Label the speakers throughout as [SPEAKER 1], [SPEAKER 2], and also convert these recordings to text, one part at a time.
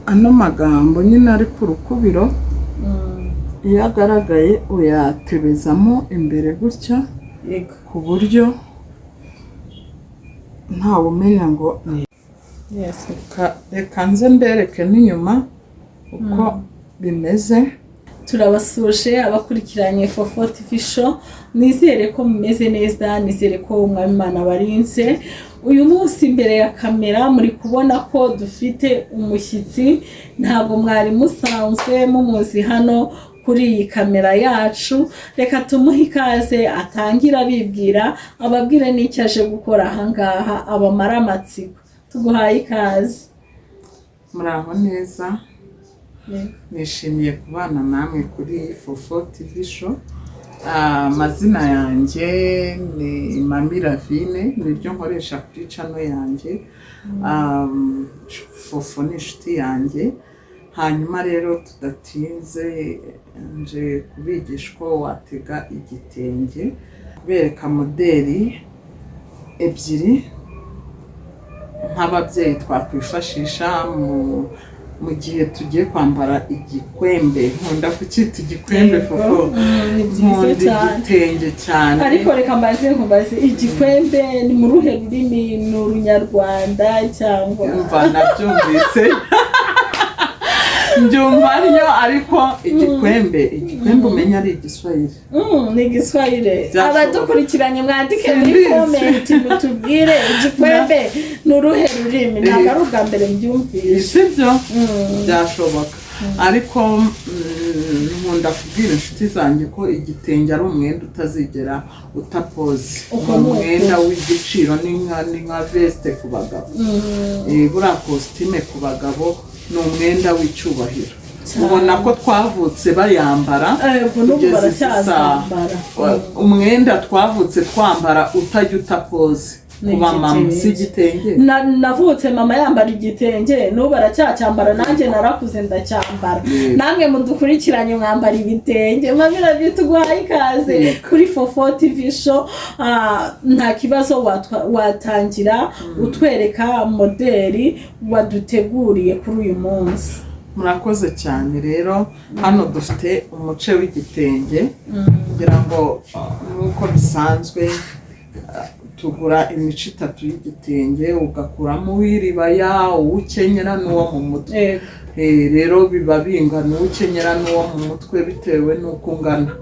[SPEAKER 1] Ano magambo nyine ari ku rukubiro, iyo agaragaye uyatebezamo imbere gutya, ku buryo ntawe umenya ngo ni. Reka nze mbereke n'inyuma uko bimeze.
[SPEAKER 2] Turabasuje abakurikiranye Fofo TV Show. Nizere ko mumeze neza, nizere ko Umwami Imana barinze. Uyu munsi imbere ya kamera muri kubona ko dufite umushyitsi, ntabwo mwari musanzwe mumuzi hano kuri iyi kamera yacu. Reka tumuhe ikaze atangire abibwira, ababwire n'icyo aje gukora ahangaha, abamara amatsiko. Tuguhaye ikaze.
[SPEAKER 1] Muraho neza. Nishimiye kubana namwe kuri Fofo TV Show. Amazina yanjye ni Mami Ravine, niryo nkoresha kuri channel yanjye. Fofo ni inshuti yanjye. Hanyuma rero tudatinze, nje kubigisha uko watega igitenge, kubereka moderi ebyiri nk'ababyeyi twakwifashisha mu gihe tugiye kwambara igikwembe. Nkunda kucyita igikwembe. Fofo.
[SPEAKER 2] Ni byiza
[SPEAKER 1] Nkunda
[SPEAKER 2] cyane.
[SPEAKER 1] igitenge cyane.
[SPEAKER 2] Ariko reka mbaze, nkubaze, igikwembe ni mu ruhe rurimi? Ni Urunyarwanda cyangwa?
[SPEAKER 1] Mva nabyumvise mbyumva ariyo, ariko igikwembe umenya ari Igiswahili.
[SPEAKER 2] Ni Igiswahili.
[SPEAKER 1] Byashoboka.
[SPEAKER 2] Abadukurikiranye mwandike muri
[SPEAKER 1] Simbizi.
[SPEAKER 2] comment mutubwire igikwembe ni uruhe rurimi. Ntabwo ari ubwa mbere mbyumvise.
[SPEAKER 1] Sibyo? Byashoboka, ariko nkunda kubwira inshuti zanjye ko igitenge ari umwenda utazigera uta pose.
[SPEAKER 2] Uko
[SPEAKER 1] Ni
[SPEAKER 2] ni
[SPEAKER 1] umwenda
[SPEAKER 2] ukuri.
[SPEAKER 1] w'igiciro, ni nka veste ku bagabo. Buriya kositime ku bagabo ni umwenda w'icyubahiro.
[SPEAKER 2] Cyane.
[SPEAKER 1] Ubona ko twavutse bayambara
[SPEAKER 2] Yego, n'ubu
[SPEAKER 1] kugeza izi saha.
[SPEAKER 2] baracyazambara.
[SPEAKER 1] Umwenda twavutse twambara utajya uta pose
[SPEAKER 2] Ni
[SPEAKER 1] ku bamama
[SPEAKER 2] igitenge.
[SPEAKER 1] si igitenge?
[SPEAKER 2] Navutse mama yambara igitenge, n'ubu aracyacyambara, nanjye narakuze ndacyambara. Namwe mudukurikiranye mwambara ibitenge. Mami Ravine, tuguhaye ikaze kuri Fofo TV Show. Nta kibazo, watangira utwereka moderi waduteguriye kuri uyu munsi.
[SPEAKER 1] Murakoze cyane. Rero hano dufite umuce w'igitenge, kugira ngo nk'uko bisanzwe tugura imice itatu y'igitenge, ugakuramo uw'iribaya, uw'ukenyera n'uwo mu mutwe. Rero biba bingana uw'ukenyera n'uwo mu mutwe bitewe n'uko ungana.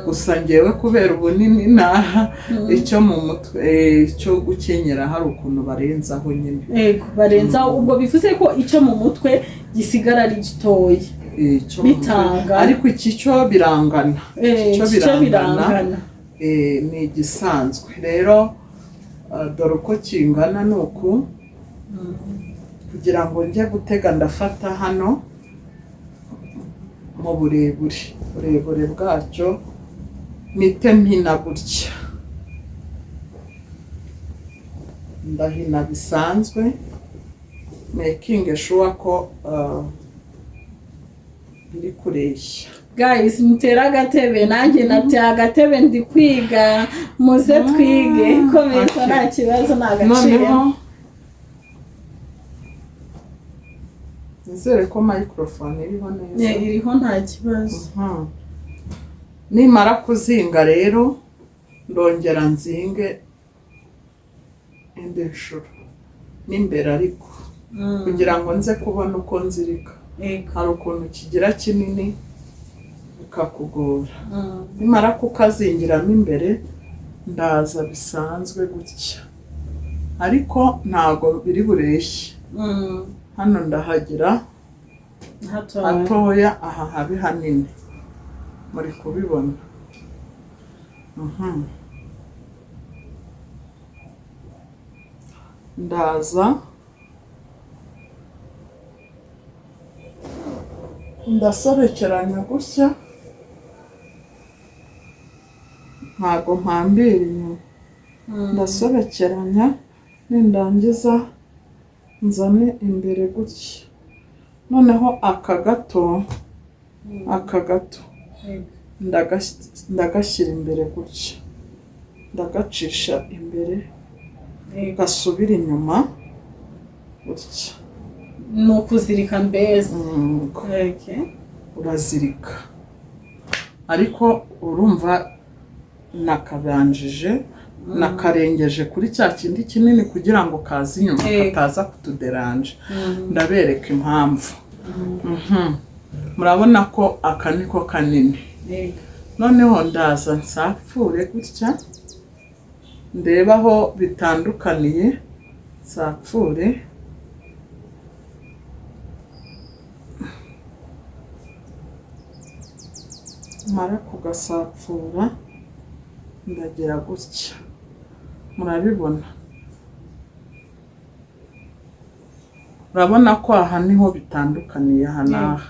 [SPEAKER 1] Gusa ngewe kubera ubunini naha icyo mu mutwe, icyo gukenyera hari ukuntu barenzaho nyine.
[SPEAKER 2] Yego, barenzaho. Ubwo bivuze ko icyo mu mutwe gisigara ari gitoya.
[SPEAKER 1] Icyo mu mutwe.
[SPEAKER 2] Bitanga.
[SPEAKER 1] Ariko iki cyo birangana. Iki cyo
[SPEAKER 2] iki cyo
[SPEAKER 1] birangana.
[SPEAKER 2] Birangana.
[SPEAKER 1] Ni igisanzwe rero, dore uko kingana ni uku. Kugira ngo njye gutega, ndafata hano mu burebure bwacyo, mpite mpina gutya. Ndahina bisanzwe, making sure ko biri kureshya.
[SPEAKER 2] Guys, mutere agatebe, nanjye nateye agatebe, ndi kwiga, muze twige. Komeza. Nta kibazo, ni agaciro.
[SPEAKER 1] Noneho nizere ko microphone iriho neza.
[SPEAKER 2] Iriho, nta kibazo.
[SPEAKER 1] Nimara kuzinga rero, ndongera nzinge indi nshuro n'imbere, ariko kugira ngo nze kubona uko nzirika. Hari ukuntu kigira kinini bikakugora. Nimara kukazingiramo imbere, ndaza bisanzwe gutya, ariko ntago biri bureshye. Hano ndahagira
[SPEAKER 2] hatoya.
[SPEAKER 1] Hatoya, aha habe hanini. Muri kubibona? Ndaza ndasobekeranya gutya, ntago mpambira inyuma. Ndasobekeranya, nindangiza nzane imbere gutya. Noneho aka gato ndagashyira imbere gutya, ndagacisha imbere, gasubira inyuma gutya.
[SPEAKER 2] Ni ukuzirika mbese. Okay.
[SPEAKER 1] Urazirika, ariko urumva nakabanjije, nakarengeje kuri cya kindi kinini kugira ngo kaze inyuma, kataza kutuderanje. Ndabereka impamvu. Murabona ko aka niko kanini. Noneho ndaza nsapfure gutya, ndebe aho bitandukaniye, nsapfure. Mara kugasapfura ndagira gutya, murabibona. Urabona ko aha niho bitandukaniye, aha n'aha.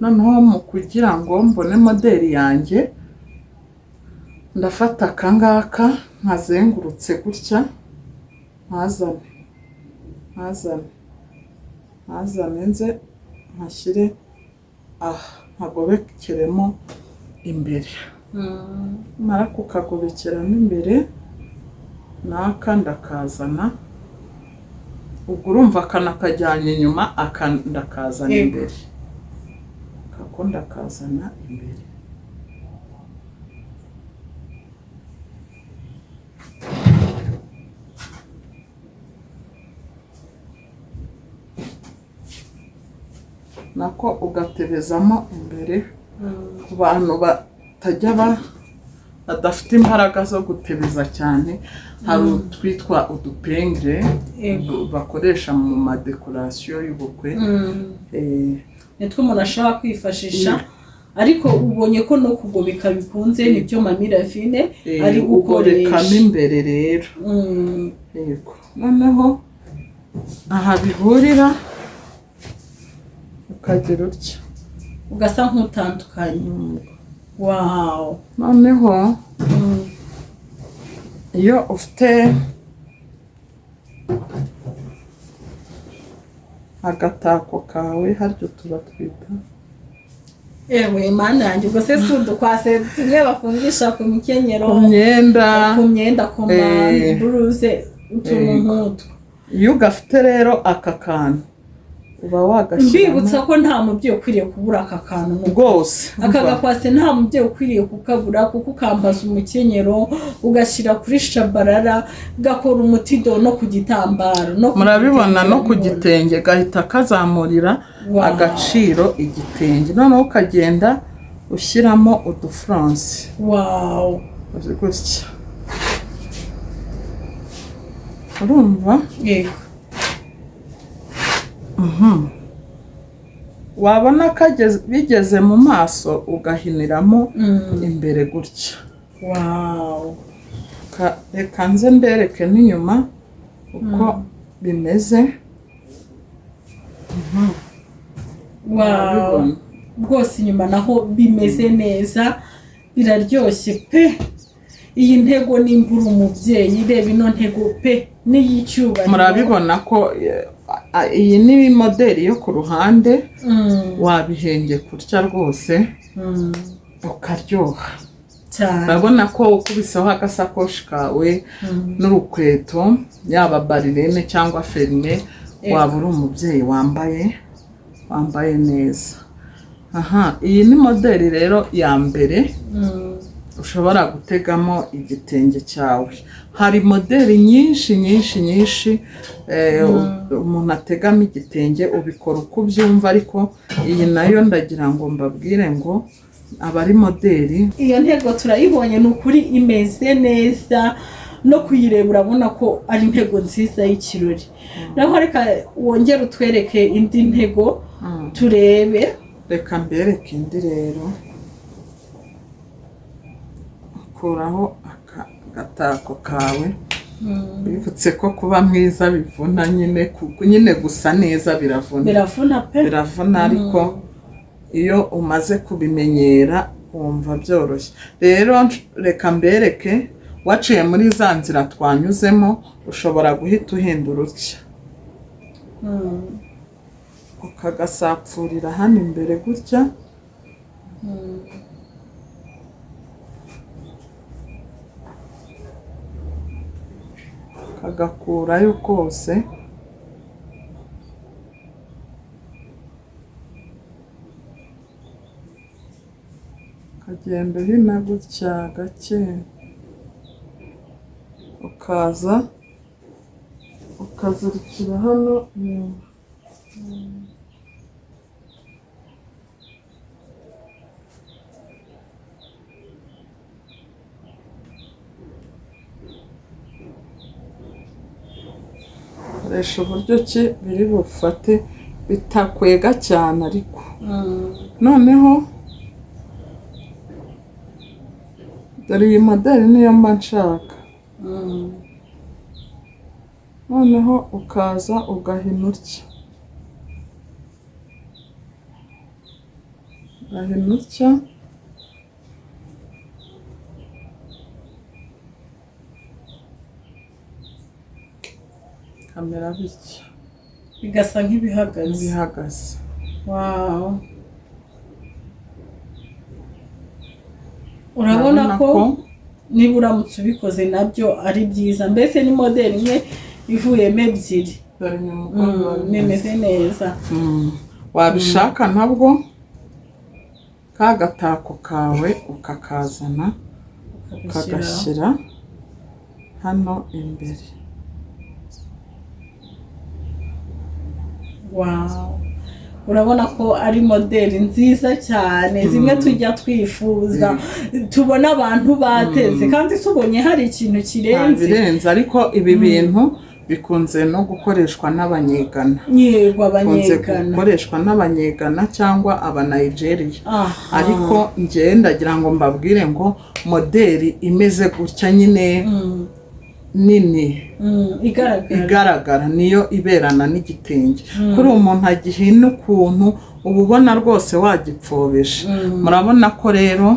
[SPEAKER 1] Noneho mu kugira ngo mbone moderi yanjye, ndafata aka ngaka nkazengurutse gutya, nkazane nkazane nkazane, nze nkashyire aha, nkagobekeremo imbere. Mara kukagobekeramo imbere, n'aka ndakazana. Ubwo urumva aka nakajyanye inyuma, aka ndakazana imbere, ako ndakazana imbere. Nako ugatebezamo imbere. Ku bantu batajya badafite imbaraga zo gutebeza cyane, hari utwitwa udupengre bakoresha mu madekorasiyo y'ubukwe.
[SPEAKER 2] Nitwo umuntu ashobora kwifashisha, ariko ubonye ko no kugobeka bikunze, nibyo Mami Ravine ari
[SPEAKER 1] Ugobekamo
[SPEAKER 2] gukoresha.
[SPEAKER 1] imbere rero. Yego, noneho aha bihurira ukagira utya,
[SPEAKER 2] ugasa nk'utandukanye. Wow.
[SPEAKER 1] Noneho iyo ufite agatako kawe, haryo tuba twita
[SPEAKER 2] Ewe Mana yanjye, ubwo se si udukwase tumwe bafungisha ku mikenyero,
[SPEAKER 1] ku myenda,
[SPEAKER 2] ku myenda, ku maburuze, utuntu nk'utwo.
[SPEAKER 1] Iyo ugafite rero aka kantu uba wagashyiramo.
[SPEAKER 2] Mbibutsa ko nta mubyeyi ukwiriye kubura aka kantu
[SPEAKER 1] Rwose.
[SPEAKER 2] Aka gakwase nta mubyeyi ukwiriye kukabura, kuko ukambaza umukenyero, ugashyira kuri shabarara, gakora umutido no ku gitambaro no ku
[SPEAKER 1] Murabibona
[SPEAKER 2] gitenge
[SPEAKER 1] no ku
[SPEAKER 2] urabibona.
[SPEAKER 1] gitenge gahita kazamurira agaciro igitenge. Noneho ukagenda ushyiramo udufuranse gutya, urumva?
[SPEAKER 2] Yego.
[SPEAKER 1] Wabona bigeze mu maso, ugahiniramo imbere gutya. Reka nze mbereke n'inyuma uko bimeze. Murabibona.
[SPEAKER 2] Rwose inyuma naho bimeze neza, biraryoshye pe. Iyi ntego, nimba uri umubyeyi, reba ino ntego pe, n'iy'icyubahiro.
[SPEAKER 1] Murabibona ko iyi ni moderi yo ku ruhande, wabihenge kurya rwose ukaryoha.
[SPEAKER 2] Cyane.
[SPEAKER 1] Urabona ko ukubiseho agasakoshi kawe n'urukweto, yaba barirene cyangwa ferime, waba uri umubyeyi wambaye neza. Aha iyi ni moderi rero ya mbere ushobora gutegamo igitenge cyawe. Hari moderi nyinshi nyinshi nyinshi umuntu ategamo igitenge, ubikora uko ubyumva, ariko iyi nayo ndagira ngo mbabwire ngo aba ari moderi.
[SPEAKER 2] Iyo ntego turayibonye, ni ukuri imeze neza, no kuyireba urabona ko ari intego nziza y'ikirori. Naho reka wongere utwereke indi ntego turebe.
[SPEAKER 1] Reka mbereke indi rero. Kuraho aka gatako kawe. Bibutse ko kuba mwiza bivuna nyine, nyine gusa neza biravuna.
[SPEAKER 2] Biravuna pe.
[SPEAKER 1] Biravuna, ariko iyo umaze kubimenyera wumva byoroshye. Rero reka mbereke, waciye muri za nzira twanyuzemo, ushobora guhita uhindura utya, ukagasapfurira hano imbere gutya. Ukagakurayo kose. Ukagenda uhina gutya gake, ukaza ukazirikira hano inyuma. Koresha uburyo ki biri bufate bitakwega cyane ariko. Noneho dore iyi moderi niyo mba nshaka. Noneho ukaza ugahina utya, ugahina utya, kamera bitya
[SPEAKER 2] bigasa nk'ibihagaze.
[SPEAKER 1] Bihagaze.
[SPEAKER 2] Wow, urabona ko niba uramutse ubikoze nabyo ari byiza, mbese ni moderi imwe ivuyemo ebyiri.
[SPEAKER 1] Dore inyuma uko biba bimeze.
[SPEAKER 2] Bimeze neza.
[SPEAKER 1] Wabishaka nabwo ka gatako kawe ukakazana ukagashyira hano imbere.
[SPEAKER 2] Wow, urabona ko ari moderi nziza cyane, zimwe tujya twifuza, tubona abantu bateze kandi tubonye hari ikintu
[SPEAKER 1] Nta
[SPEAKER 2] kirenze.
[SPEAKER 1] birenze, ariko ibi bintu bikunze no gukoreshwa n'abanyegana.
[SPEAKER 2] Yego,
[SPEAKER 1] Bikunze
[SPEAKER 2] abanyegana.
[SPEAKER 1] gukoreshwa n'abanyegana cyangwa abanigeria. Ariko njyewe ndagira ngo mbabwire ngo moderi imeze gutya nyine nini
[SPEAKER 2] igaragara,
[SPEAKER 1] igaragara niyo iberana n'igitenge. Kuri uwo muntu agihina ukuntu uba ubona rwose wagipfobesha. Murabona ko rero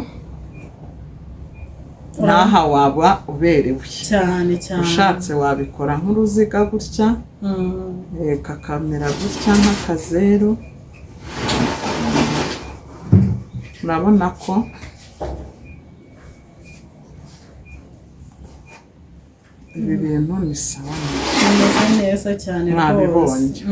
[SPEAKER 1] n'aha waba uberewe.
[SPEAKER 2] Cyane cyane.
[SPEAKER 1] Ushatse wabikora nk'uruziga gutya, kakamera gutya nk'akazeru. Murabona ko ibi bintu ni sawa.
[SPEAKER 2] Bimeze neza cyane rwose.
[SPEAKER 1] Mwabibonye.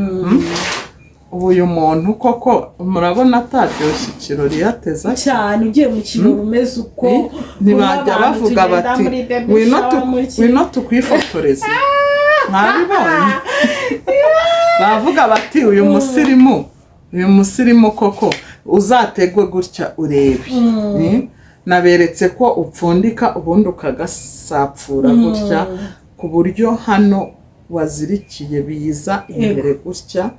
[SPEAKER 1] Ubu uyu muntu koko murabona ataryoshye ikirori yateze atya?
[SPEAKER 2] Cyane, ugiye mu kirori umeze uko,
[SPEAKER 1] Ntibajya
[SPEAKER 2] kuba abantu
[SPEAKER 1] bavuga
[SPEAKER 2] tugenda
[SPEAKER 1] bati
[SPEAKER 2] muri baby
[SPEAKER 1] ngwino
[SPEAKER 2] shower mu ki-
[SPEAKER 1] ngwino tukwifotoreze? Mwabibonye, bavuga bati uyu musirimu koko uzategwe gutya urebe. Naberetse ko upfundika ubundi ukagasapfura gutya, ku buryo hano wazirikiye biza imbere gutya.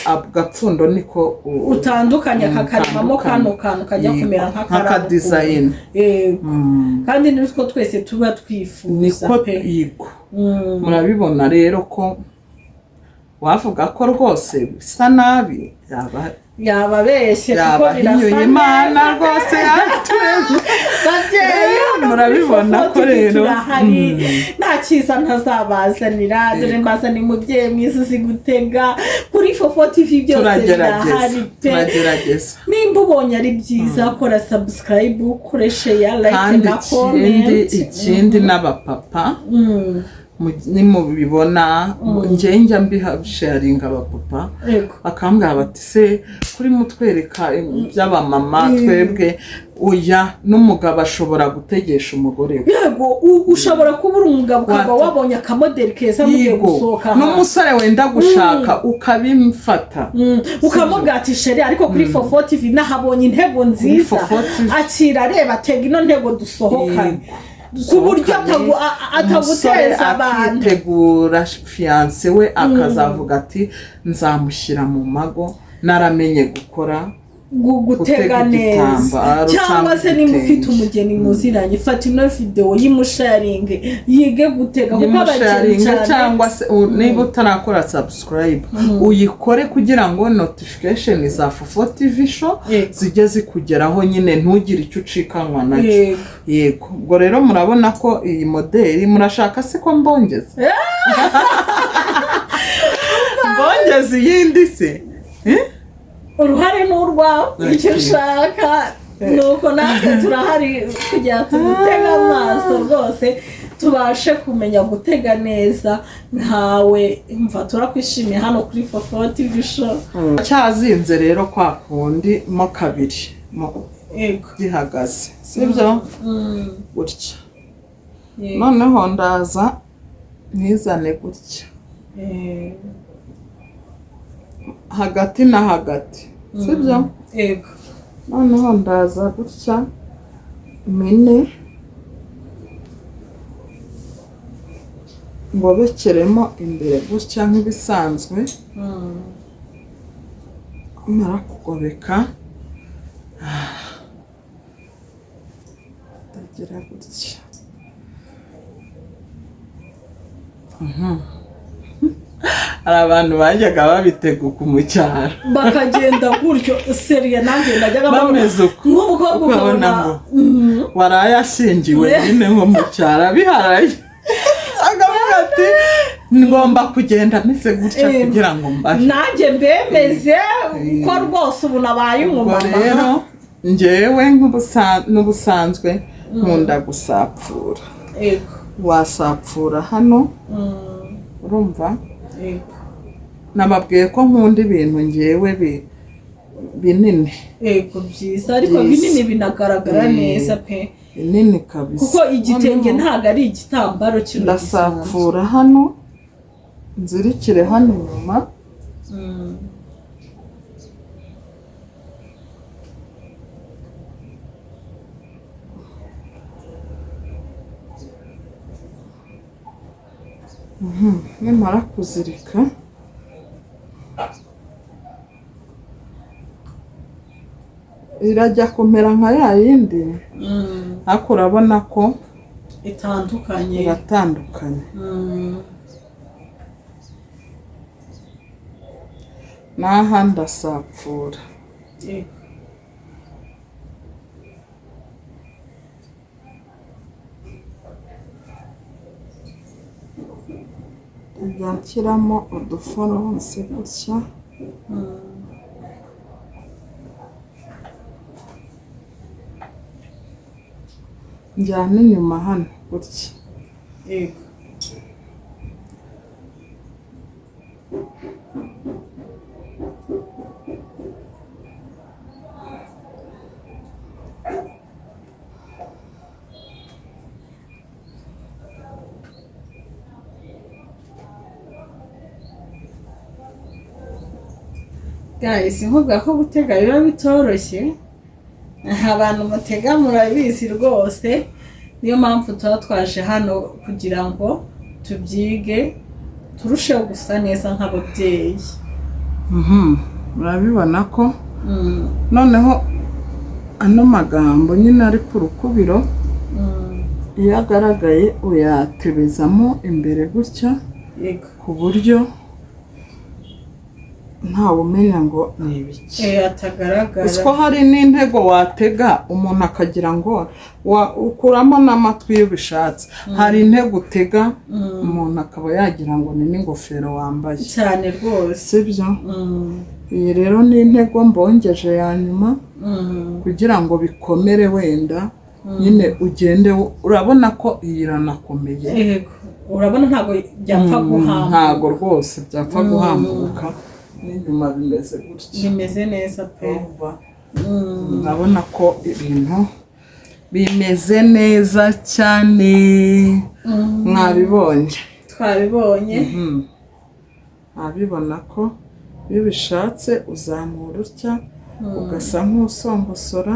[SPEAKER 1] Agapfundo niko
[SPEAKER 2] Utandukanye kakaremamo kano kantu kajya kumera nk'akarabo.
[SPEAKER 1] Nk'akadesign.
[SPEAKER 2] Yego. Kandi nitwo twese tuba twifuza
[SPEAKER 1] Niko
[SPEAKER 2] pe.
[SPEAKER 1] Yego. Murabibona rero ko wavuga ko rwose bisa nabi yaba
[SPEAKER 2] Yababeshye kuko
[SPEAKER 1] yaba
[SPEAKER 2] birasa
[SPEAKER 1] hinyuye Imana
[SPEAKER 2] neza.
[SPEAKER 1] Rwose yaturemye.
[SPEAKER 2] Babyeyi, hano kuri
[SPEAKER 1] Murabibona
[SPEAKER 2] Fofo
[SPEAKER 1] ko
[SPEAKER 2] TV
[SPEAKER 1] rero,
[SPEAKER 2] turahari, nta cyiza ntazabazanira. Dore mbazaniye umubyeyi mwiza uzi gutega. Kuri Fofo TV byose
[SPEAKER 1] Turagerageza.
[SPEAKER 2] birahari pe.
[SPEAKER 1] Turagerageza.
[SPEAKER 2] Nimba ubonye ari byiza, kora subscribe, ukore share, like
[SPEAKER 1] Kandi
[SPEAKER 2] na
[SPEAKER 1] ikindi
[SPEAKER 2] comment.
[SPEAKER 1] Ikindi n'abapapa, nimubibona, njye njya mbisharinga abapapa, bakambwira bati: "Se kuri mutwereka iby'abamama, twebwe?" Oya, n'umugabo ashobora gutegesha umugore we.
[SPEAKER 2] Yego, ushobora kuba uri umugabo ukaba wabonye akamoderi keza mugiye gusohoka ahantu.
[SPEAKER 1] N'umusore wenda gushaka ukabimfata.
[SPEAKER 2] Ukamubwira ati: "Chéri, ariko kuri Fofo TV nahabonye intego nziza."
[SPEAKER 1] Fofo TV.
[SPEAKER 2] "Akira, reba, tega ino ntego dusohokane," ku buryo
[SPEAKER 1] Umusore
[SPEAKER 2] ataguteza abantu.
[SPEAKER 1] Akitegura fiancé we, akazavuga ati: "Nzamushyira mu mago naramenye gukora
[SPEAKER 2] Gutega
[SPEAKER 1] gutega
[SPEAKER 2] neza."
[SPEAKER 1] igitambaro
[SPEAKER 2] Cyangwa
[SPEAKER 1] cyangwa
[SPEAKER 2] se niba ufite
[SPEAKER 1] igitenge.
[SPEAKER 2] umugeni muziranye, fata ino videwo yimusharinge yige gutega, kuko abageni
[SPEAKER 1] Yimusharinge
[SPEAKER 2] cyane.
[SPEAKER 1] Cyangwa se niba utarakora subscribe, uyikore kugira ngo notification za Fofo TV Show zijye zikugeraho nyine, ntugire icyo ucikanwa nacyo. Yego, ubwo rero murabona ko iyi moderi, murashaka se ko mbongeza iyindi se? Eh?
[SPEAKER 2] Uruhare ni urwawe, icyo ushaka ni uko natwe turahari kugira tugutege amaso rwose, tubashe kumenya gutega neza nkawe. Mva, turakwishimiye hano kuri Fofo TV Show.
[SPEAKER 1] Cyazinze rero kwa kundi mo kabiri.
[SPEAKER 2] Yego.
[SPEAKER 1] Gihagaze, sibyo?
[SPEAKER 2] Mm.
[SPEAKER 1] Gutya.
[SPEAKER 2] Yego.
[SPEAKER 1] Noneho ndaza nkizane gutya, hagati na hagati, sibyo?
[SPEAKER 2] Yego.
[SPEAKER 1] Noneho ndaza gutya mine ngobekeremo imbere gutya nk'ibisanzwe. Mara kugobeka ndagira gutya. Hari abantu bajyaga babiteguka mu cyaro,
[SPEAKER 2] bakagenda gutyo seriye, nanjye najyaga mbabona
[SPEAKER 1] bameze uko,
[SPEAKER 2] nk'umukobwa
[SPEAKER 1] ukabona
[SPEAKER 2] ukabona
[SPEAKER 1] ngo waraye ashingiwe nyine nko mu cyaro abiharaye, akavuga ati ngomba kugenda meze gutya kugira ngo mbahe.
[SPEAKER 2] Nanjye mbemeze ko rwose ubu nabaye
[SPEAKER 1] Ubwo
[SPEAKER 2] umumama.
[SPEAKER 1] rero njyewe n'ubusanzwe nkunda gusapfura. Wasapfura hano. Urumva?
[SPEAKER 2] Yego.
[SPEAKER 1] Nababwiye ko nkunda ibintu ngewe binini.
[SPEAKER 2] Yego, byiza ariko.
[SPEAKER 1] Byiza.
[SPEAKER 2] Binini binagaragara neza pe.
[SPEAKER 1] Binini kabisa.
[SPEAKER 2] Kuko igitenge
[SPEAKER 1] Noneho
[SPEAKER 2] ntabwo ari igitambaro kino gisanzwe.
[SPEAKER 1] Ndasapfura hano, nzirikire hano inyuma. Nimara kuzirika irajya kumera nka ya yindi, ariko urabona ko
[SPEAKER 2] itandukanye.
[SPEAKER 1] Iratandukanye. N'aha ndasapfura. Njya nshyiramo uduforonse gutya. Njyana inyuma hano gutya.
[SPEAKER 2] Guys, nkuvuga ko gutega biba bitoroshye. Abantu mutega murabizi rwose, niyo mpamvu tuba twaje hano kugira ngo tubyige, turusheho gusa neza nk'ababyeyi.
[SPEAKER 1] Murabibona ko noneho ano magambo nyine ari ku rukubiro, iyo agaragaye uyatebezamo imbere gutya, ku buryo ntawe umenya ngo ni ibiki.
[SPEAKER 2] Atagaragara.
[SPEAKER 1] Uzi ko hari n'intego watega umuntu akagira ngo ukuramo n'amatwi iyo ubishatse. Hari intego utega umuntu akaba yagira ngo ni n'ingofero wambaye.
[SPEAKER 2] Cyane rwose.
[SPEAKER 1] Sibyo? Iyi rero ni intego mbongeje ya nyuma kugira ngo bikomere, wenda nyine ugende urabona ko iyi iranakomeye.
[SPEAKER 2] Yego, urabona ntabwo byapfa guhamba.
[SPEAKER 1] Ntabwo rwose byapfa guhambuka, n'inyuma bimeze gutya.
[SPEAKER 2] Bimeze neza pe.
[SPEAKER 1] Urumva? Urabona ko ibintu bimeze neza cyane, mwabibonye?
[SPEAKER 2] Twabibonye.
[SPEAKER 1] Wabibona ko iyo ubishatse uzamura utya, ugasa nk'usongosora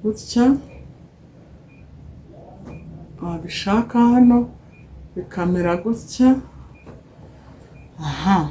[SPEAKER 1] gutya, wabishaka hano bikamera gutya, aha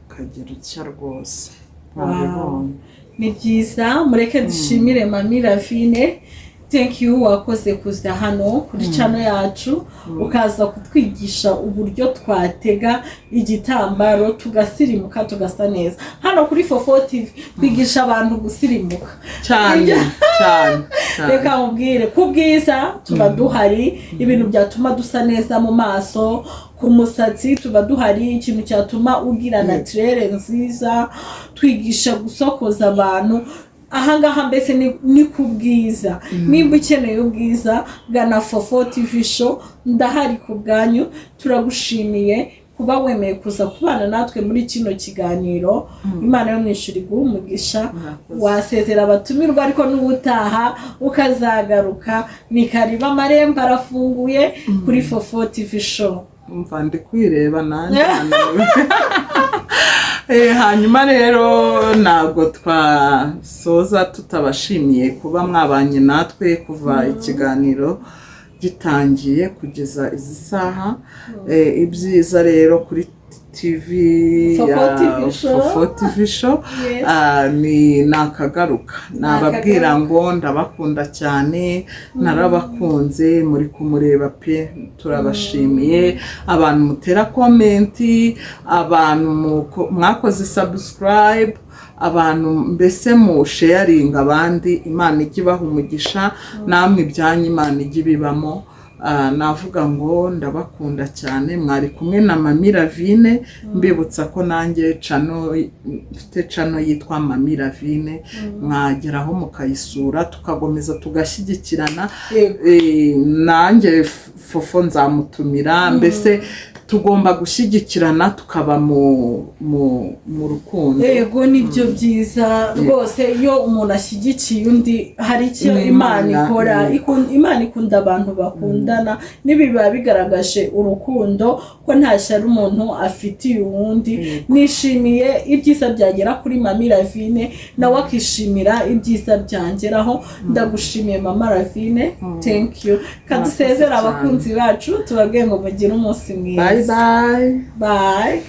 [SPEAKER 1] ukagira utya rwose, wabibonye.
[SPEAKER 2] Ni byiza. Mureke dushimire Mami Ravine. Thank you, wakoze kuza hano kuri channel yacu, ukaza kutwigisha uburyo twatega igitambaro tugasirimuka, tugasa neza. Hano kuri Fofo TV twigisha abantu gusirimuka.
[SPEAKER 1] Cyane cyane cyane.
[SPEAKER 2] Reka mubwire, ku bwiza tuba duhari, ibintu byatuma dusa neza mu maso, ku musatsi tuba duhari, ikintu cyatuma ugira naturelle nziza, twigisha gusokoza abantu ahangaha. Mbese ni ku bwiza. Nimba ukeneye ubwiza, gana Fofo TV Show, ndahari ku bwanyu. Turagushimiye. Kuba wemeye kuza kubana natwe muri kino kiganiro, Imana yo mu ijuru iguhe umugisha.
[SPEAKER 1] Murakoze.
[SPEAKER 2] Wasezera abatumirwa, ariko n'ubutaha ukazagaruka, ni karibu, amarembo arafunguye kuri Fofo TV Show.
[SPEAKER 1] Umva, ndi kwireba nanjye ananiwe. Hanyuma rero ntabwo twasoza tutabashimiye kuba mwabanye natwe kuva ikiganiro gitangiye kugeza izi saha. Ibyiza rero kuri TV
[SPEAKER 2] Fofo
[SPEAKER 1] ya
[SPEAKER 2] TV Show.
[SPEAKER 1] Fofo TV Show, ni nakagaruka, nababwira ngo ndabakunda cyane, narabakunze, muri kumureba pe. Turabashimiye abantu mutera comment, abantu mwakoze subscribe, abantu mbese mu sharinga abandi. Imana ijye ibaha umugisha, namwe ibyanyu Imana ijye ibibamo. Navuga ngo ndabakunda cyane. Mwari kumwe na Mami Ravine. Mbibutsa ko nanjye channel mfite, channel yitwa Mami Ravine, mwageraho mukayisura, tukakomeza tugashyigikirana. Nanjye Fofo nzamutumira. Mbese tugomba gushyigikirana, tukaba mu rukundo.
[SPEAKER 2] Yego, nibyo byiza rwose. Iyo umuntu ashyigikiye undi, hari icyo Imana
[SPEAKER 1] Imana,
[SPEAKER 2] ikora. Imana ikunda abantu bakundana. N'ibi biba bigaragaje urukundo, ko nta shyari umuntu afitiye uwundi. Nishimiye ibyiza byagera kuri Mami Ravine, nawe akishimira ibyiza byangeraho. Ndagushimiye, Mama Ravine, thank you. Kadusezera
[SPEAKER 1] Murakoze cyane.
[SPEAKER 2] abakunzi bacu, tubabwiye ngo mugire umunsi mwiza.
[SPEAKER 1] Bye bye.
[SPEAKER 2] Bye.